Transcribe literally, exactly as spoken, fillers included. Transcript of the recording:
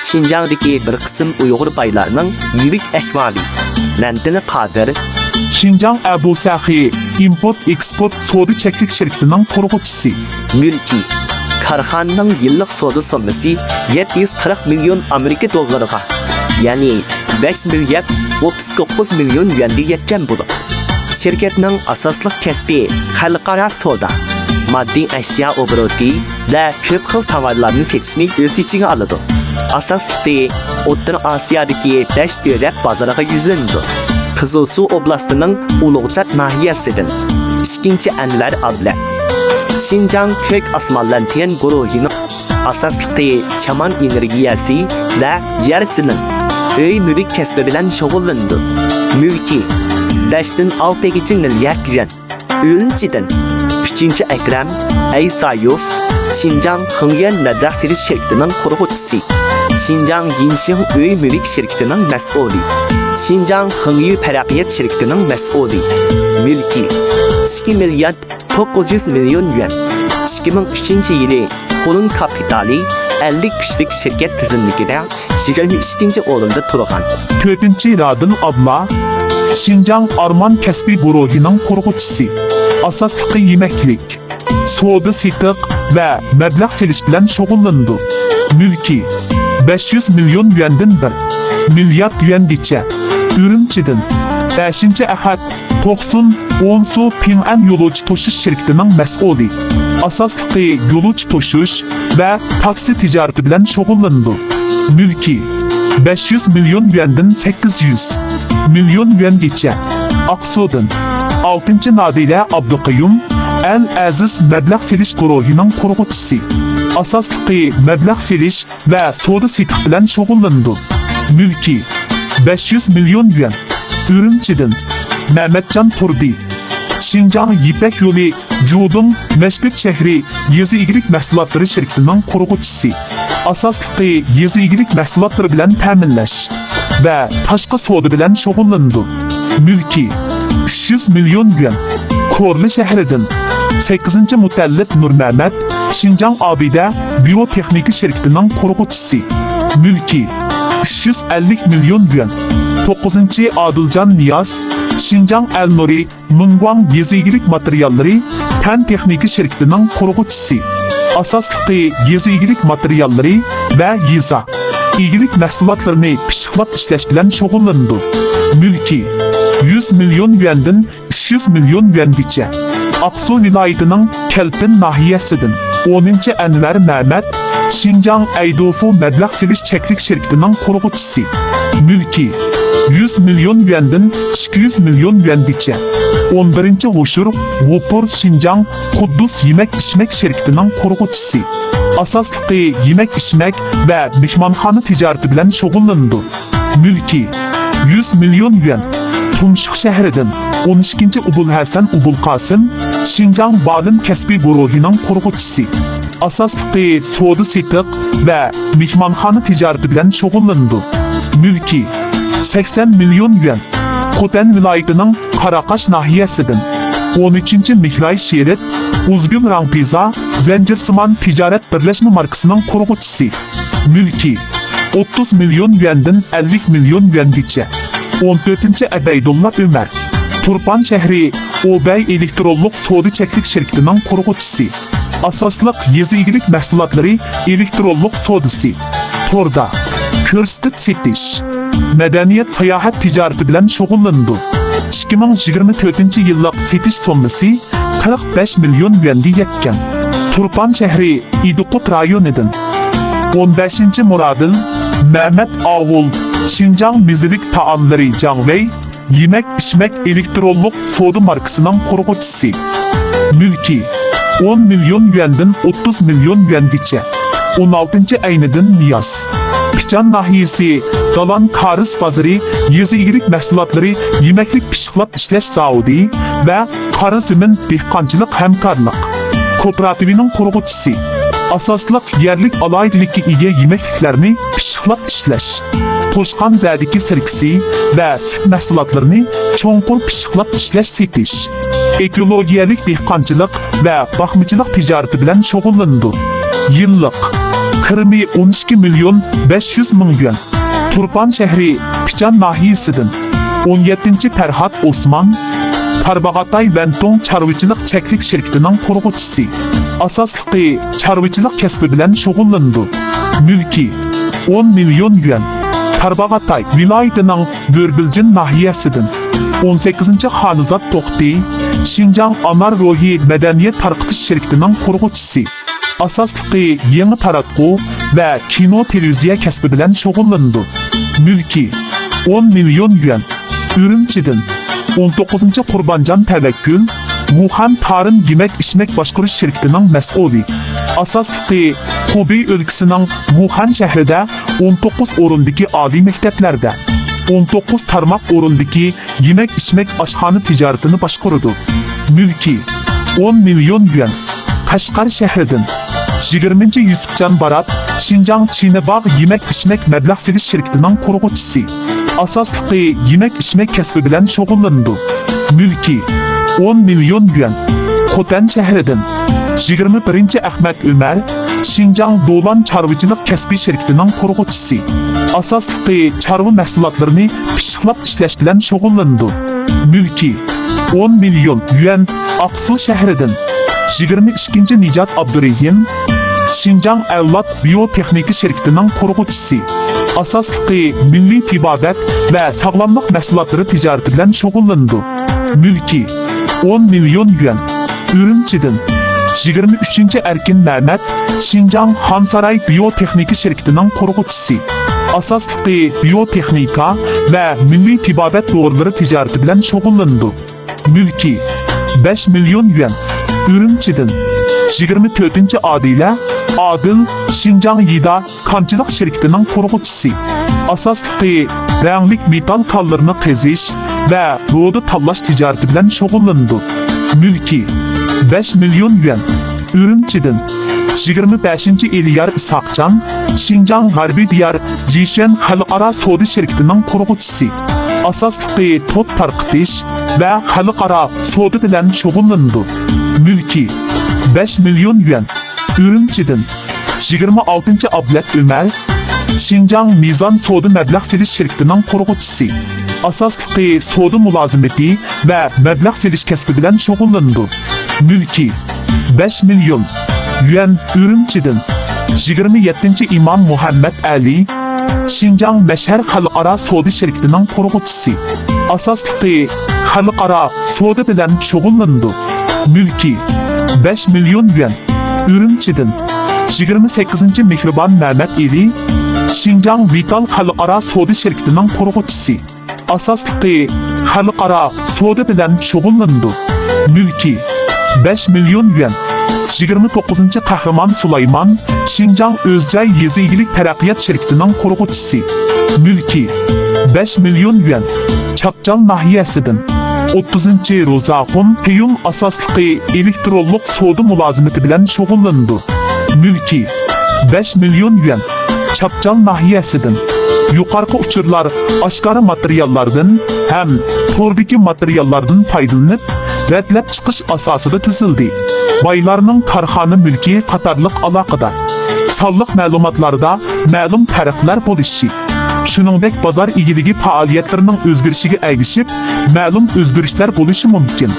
شىنجاڭدىكى بىر قىسىم ئۇيغۇر بايلارنىڭ يۈرەك ئەھۋالى. مەمتىلى قادىر. شىنجاڭ ئەبۇ سەخى ئىمپورت ئېكسپورت سودا چەكلىك شىركىتىنىڭ قۇرغۇچىسى. مۈلكى. كارخانىنىڭ يىللىق سودا سوممىسى يەتتە يۈز قىرىق مىليون ئامېرىكا دوللىرىغا، يەنى بەش مىليارد ئوتتۇز توققۇز مىليون يۈەنگە يەتكەن بولۇپ، شىركەتنىڭ ئاساسلىق كەسپى خەلقئارا سودا، ماددىي ئەشيا ئوبوروتى ۋە كۆپ خىل تاۋارلارنى سېتىشنى ئۆز ئىچىگە ئالىدۇ. ئاساسلىقى ئوتتۇرا ئاسىيادىكى بەش دۆلەت بازىرىغا يۈزلىنىدۇ. قىزىلسۇ ئوبلاستىنىڭ ئۇلۇغچات ناھىيەسىدىن ئىككىنچى ئەنۋەر ئابلەت. شىنجاڭ كۆك ئاسمان لەنتىيەن گۇرۇھىنىڭ ئاساسلىقى شامان ئېنېرگىيەسى ۋە يەر سېلىن، ئۆي مۈلۈك كەسپى بىلەن شۇغۇللىنىدۇ. مۈلكى بەشتىن ئالتە مىليارد يۈەن. ئۈرۈمچىدىن ئۈچىنچى ئەكرەم ئەيسايوف، شىنجاڭ خېڭيۈەن مەبلەغ سېلىش شىركىتىنىڭ قۇرغۇچىسى، شىنجاڭ يىنشىڭ ئۆي مۈلۈك شىركىتىنىڭ مەسئۇلى، شىنجاڭ خېڭيۈ پەرەققىيەت شىركىتىنىڭ مەسئۇلى. مۈلكى ئىككى مىليارد توققۇز يۈز مىليون يۈەن. ئىككى مىڭ ئۈچىنچى يىلى قولۇن كاپىتالى ئەللىك كۈچلۈك شىركەت تىزىملىكىدە يىگىرمە ئىككىنچى ئورۇندا تۇرغان. تۆتىنچى رادىل ئابلا، شىنجاڭ ئارمان كەسپىي گۇرۇھىنىڭ قۇرغۇچىسى. ئاساسلىقى يېمەكلىك، سودا سېتىق ۋە مەبلەغ سېلىش بىلەن شۇغۇللىنىدۇ. مۈلكى بەش يۈز مىليون يۈەندىن بىر مىليارد يۈەنگىچە. ئۈرۈمچىدىن بەشىنچى ئەھەت توقسۇن ئونسۇ پىڭئەن يولۇچى توشۇش شىركىتىنىڭ مەسئۇلى. ئاساسلىقى يولۇچى توشۇش ۋە تاكسى تىجارىتى بىلەن شۇغۇللىنىدۇ. مۈلكى بەش يۈز مىليون يۈەندىن سەككىز يۈز مىليون يۈەنگىچە. ئاقسۇدىن ئالتىنچى نادىرە ئابدۇقەييۇم، ئەل ئەزىز مەبلەغ سېلىش گۇرۇھىنىڭ قۇرغۇچىسى. ئاساسلىقى مەبلەغ سېلىش ۋە سودا سېتىق بىلەن شۇغۇللىنىدۇ. مۈلكى بەش يۈز مىليون يۈەن. ئۈرۈمچىدىن مەمەتجان تۇردى، شىنجاڭ يىپەك يولى جۇدۇڭ مەشبۈت شەھىرى يېزا ئىگىلىك مەھسۇلاتلىرى شىركىتىنىڭ قۇرغۇچىسى. ئاساسلىقى يېزا ئىگىلىك مەھسۇلاتلىرى بىلەن تەمىنلەش ۋە تاشقى سودا بىلەن شۇغۇللىنىدۇ. مۈلكى ئۈچ يۈز مىليون يۈەن. كورلا شەھىرىدىن سەككىزىنچى مۇتەللىپ نۇرمەمەت، شىنجاڭ ئابىدە بىيوتېخنىكا شىركىتىنىڭ قۇرغۇچىسى. مۈلكى ئۈچ يۈز ئەللىك مىليون يۈەن. توققۇزىنچى ئادىلجان نىياز، شىنجاڭ ئەلنۇرى مىڭگۇاڭ يېزا ئىگىلىك ماتېرىياللىرى پەن تېخنىكا شىركىتىنىڭ قۇرغۇچىسى. ئاساسلىقى يېزا ئىگىلىك ماتېرىياللىرى ۋە يېزا ئىگىلىك مەھسۇلاتلىرىنى پىششىقلاپ ئىشلەش بىلەن شۇغۇللىنىدۇ. مۈلكى يۈز مىليون يۈەندىن ئۈچ يۈز مىليون يۈەنگىچە. ئاقسۇ ۋىلايىتىنىڭ كەلپىن ناھىيەسىدىن ئونىنچى ئەنۋەر مەمەت، شىنجاڭ ئەيدوفۇ مەبلەغ سېلىش چەكلىك شىركىتىنىڭ قۇرغۇچىسى. مۈلكى يۈز مىليون يۈەندىن ئىككى يۈز مىليون يۈەنگىچە. ئون بىرىنچى ھوشۇر، غوپۇر، شىنجاڭ قۇددۇس يېمەك ئىچمەك شىركىتىنىڭ قۇرغۇچىسى. ئاساسلىقى يېمەك ئىچمەك ۋە مېھمانخانا تىجارىتى بىلەن شۇغۇللىنىدۇ. مۈلكى يۈز مىليون يۈەن. تۇمشۇق شەھىرىدىن ئون ئىككىنچى ئوبۇلھەسەن ئوبۇلقاسىم، شىنجاڭ بالىن كەسپىي گۇرۇھىنىڭ قۇرغۇچىسى. ئاساسلىقى سودا سېتىق ۋە مېھمانخانا تىجارىتى بىلەن شۇغۇللىنىدۇ. مۈلكى سەكسەن مىليون يۈەن. خوتەن ۋىلايىتىنىڭ قاراقاش ناھىيەسىدىن ئون ئۈچىنچى مېھراي شېرىت، ئۇزگۈل رەڭپىزا زەنجىرسىمان تىجارەت بىرلەشمە ماركىسىنىڭ قۇرغۇچىسى. مۈلكى ئوتتۇز مىليون يۈەندىن ئەللىك مىليون يۈەنگىچە. ئون تۆتىنچى ئەبەيدۇللا ئۆمەر، تۇرپان شەھىرى ئوبەي ئېلېكترونلۇق سودا چەكلىك شىركىتىنىڭ قۇرغۇچىسى. ئاساسلىق يېزا ئىگىلىك مەھسۇلاتلىرى ئېلېكترونلۇق سودىسى، توردا كۆرسىتىپ سېتىش، مەدەنىيەت ساياھەت تىجارىتى بىلەن شۇغۇللىنىدۇ. ئىككى مىڭ يىگىرمە تۆتىنچى يىللىق سېتىش سوممىسى قىرىق بەش مىليون يۈەنگە يەتكەن. تۇرپان شەھىرى ئىدىقۇت رايونىدىن ئون بەشىنچى مۇرادىل مەمەت ئاۋۇل، شىنجاڭ مېزىلىك تائاملىرى جاڭۋەي يېمەك ئىچمەك ئېلېكترونلۇق سودا ماركىسىنىڭ قۇرغۇچىسى. مۈلكى ئون مىليون يۈەندىن ئوتتۇز مىليون يۈەنگىچە. ئون ئالتىنچى ئەينىدىن نىياز، پىچان ناھىيەسى دالان كارىز بازىرى يېزا ئىگىلىك مەھسۇلاتلىرى يېمەكلىك پىششىقلاپ ئىشلەش زاۋۇتى ۋە قارا زېمىن دېھقانچىلىق ھەمكارلىق كوپىراتىپىنىڭ قۇرغۇچىسى. ئاساسلىق يەرلىك ئالاھىدىلىككە ئىگە يېمەكلىكلەرنى پىششىقلاپ ئىشلەش، توشقان زەدىكى سىركىسى ۋە سۈت مەھسۇلاتلىرىنى چوڭقۇر پىششىقلاپ ئىشلەش سېتىش، ئېكولوگىيەلىك دېھقانچىلىق ۋە باقمىچىلىق تىجارىتى بىلەن شۇغۇللىنىدۇ. يىللىق كىرىمى ئون ئىككى مىليون بەش يۈز مىڭ يۈەن. تۇرپان شەھىرى پىچان ناھىيەسىدىن ئون يەتتىنچى پەرھات ئوسمان، تارباغاتاي ۋەنتۇڭ چارۋىچىلىق چەكلىك شىركىتىنىڭ قۇرغۇچىسى. ئاساسلىقى چارۋىچىلىق كەسپى بىلەن شۇغۇللىنىدۇ. مۈلكى ئون مىليون يۈەن. تارباغاتاي ۋىلايىتىنىڭ بۆربىلجىن ناھىيەسىدىن ئون سەككىزىنچى خانىزات توختى، شىنجاڭ ئانار روھى مەدەنىيەت تارقىتىش شىركىتىنىڭ قۇرغۇچىسى. ئاساسلىقى يېڭى تاراتقۇ ۋە كىنو تېلېۋىزىيە كەسپى بىلەن شۇغۇللىنىدۇ. مۈلكى ئون مىليون يۈەن. ئۈرۈمچىدىن ئون توققۇزىنچى قۇربانجان تەۋەككۈل، ۋۇخەن تارىم يېمەك ئىچمەك باشقۇرۇش شىركىتىنىڭ مەسئۇلى. ئاساسلىقى خۇبېي ئۆلكىسىنىڭ ۋۇخەن شەھىرىدە ئون توققۇز ئورۇندىكى ئالىي مەكتەپلەردە، ئون توققۇز تارماق ئورۇندىكى يېمەك-ئىچمەك ئاشخانا تىجارىتىنى باشقۇرىدۇ. مۈلكى ئون مىليون يۈەن. قەشقەر شەھىرىدىن يىگىرمىنچى يۈسۈپجان بارات، شىنجاڭ چىنىباغ يېمەك-ئىچمەك مەبلەغ سېلىش شىركىتىنىڭ قۇرغۇچىسى. ئاساسلىقى يېمەك-ئىچمەك كەسپى بىلەن شۇغۇللىنىدۇ. مۈلكى ئون مىليون يۈەن. خوتەن شەھىرىدىن يىگىرمە بىرىنچى ئەخمەت ئۆمەر، شىنجاڭ دولان چارۋىچىلىق كەسپىي شىركىتىنىڭ قۇرغۇچىسى. ئاساسلىقى چارۋا مەھسۇلاتلىرىنى پىششىقلاپ ئىشلەش بىلەن شۇغۇللىنىدۇ. مۈلكى ئون مىليون يۈەن. ئاقسۇ شەھىرىدىن يىگىرمە ئىككىنچى نىجات ئابدۇرېھىم، شىنجاڭ ئەۋلاد بىيو تېخنىكا شىركىتىنىڭ قۇرغۇچىسى. ئاساسلىقى مىللىي تېبابەت ۋە ساغلاملىق مەھسۇلاتلىرى تىجارىتى بىلەن شۇغۇللىنىدۇ. مۈلكى ئون مىليون يۈەن. ئۈرۈمچىدىن يىگىرمە ئۈچىنچى ئەركىن مەمەت، شىنجاڭ خانساراي بىيو تېخنىكا شىركىتىنىڭ قۇرغۇچىسى. ئاساسلىقى بىيو تېخنىكا ۋە مىللىي تېبابەت دورىلىرى تىجارىتى بىلەن شۇغۇللىنىدۇ. مۈلكى بەش مىليون يۈەن. ئۈرۈمچىدىن يىگىرمە تۆتىنچى ئادىلە ئادىل، شىنجاڭ يىدا كانچىلىق شىركىتىنىڭ قۇرغۇچىسى. ئاساسلىقى رەڭلىك مېتال كانلىرىنى قېزىش ۋە رۇدا تاللاش تىجارىتى بىلەن شۇغۇللىنىدۇ. مۈلكى بەش مىليون يۈەن. ئۈرۈمچىدىن يىگىرمە بەشىنچى ئېلىيار ئىسھاقجان، شىنجاڭ غەربىي دىيار جىشۈەن خەلقئارا سودا شىركىتىنىڭ قۇرغۇچىسى. ئاساسلىقى توك تارقىتىش ۋە خەلقئارا سودا بىلەن شۇغۇللىنىدۇ. مۈلكى بەش مىليون يۈەن. ئۈرۈمچىدىن يىگىرمە ئالتىنچى ئابلەت ئۆمەر، شىنجاڭ مىزان سودا مەبلەغ سېلىش شىركىتىنىڭ قۇرغۇچىسى. ئاساسلىقى سودا مۇلازىمىتى ۋە مەبلەغ سېلىش كەسپى بىلەن شۇغۇللىنىدۇ. مۈلكى بەش مىليون يۈەن. ئۈرۈمچىدىن يىگىرمە يەتتىنچى ئىمام مۇھەممەد ئەلى، شىنجاڭ مەشھەر خەلقئارا سودا شىركىتىنىڭ قۇرغۇچىسى. ئاساسلىقى خەلقئارا سودا بىلەن شۇغۇللىنىدۇ. مۈلكى بەش مىليون يۈەن. ئۈرۈمچىدىن يىگىرمە سەككىزىنچى مېھرىبان مەمەت ئېلى، شىنجاڭ ۋىتال خەلقئارا سودا شىركىتىنىڭ قۇرغۇچىسى. ئاساسلىقى خەلقئارا سودا بىلەن شۇغۇللىنىدۇ. مۈلكى بەش مىليون يۈەن. يىگىرمە توققۇزىنچى قەھرىمان سۇلايمان، شىنجاڭ ئۆزجاي يېزا ئىگىلىك تەرەققىيات شىركىتىنىڭ قۇرغۇچىسى. مۈلكى بەش مىليون يۈەن. چاپچال ناھىيەسىدىن ئوتتۇزىنچى روزاخۇن قېيۇم ئاساسلىقى ئېلېكترونلۇق سودا مۇلازىمىتى بىلەن شۇغۇللىنىدۇ. مۈلكى بەش مىليون يۈەن. چاپچال ناھىيەسىدىن يۇقىرىقى ئۇچۇرلار ئاشكارا ماتېرىياللاردىن ھەم توردىكى ماتېرىياللاردىن پايدىلىنىپ، رەتلەپ چىقىش ئاساسىدا تۈزۈلدى. بايلارنىڭ كارخانا مۈلكى قاتارلىق ئالاقىدار سانلىق مەلۇماتلاردا مەلۇم پەرقلەر بولۇشى، شۇنىڭدەك بازار ئىگىلىكى پائالىيەتلىرىنىڭ ئۆزگىرىشىگە ئەگىشىپ مەلۇم ئۆزگىرىشلەر بولۇشى مۇمكىن.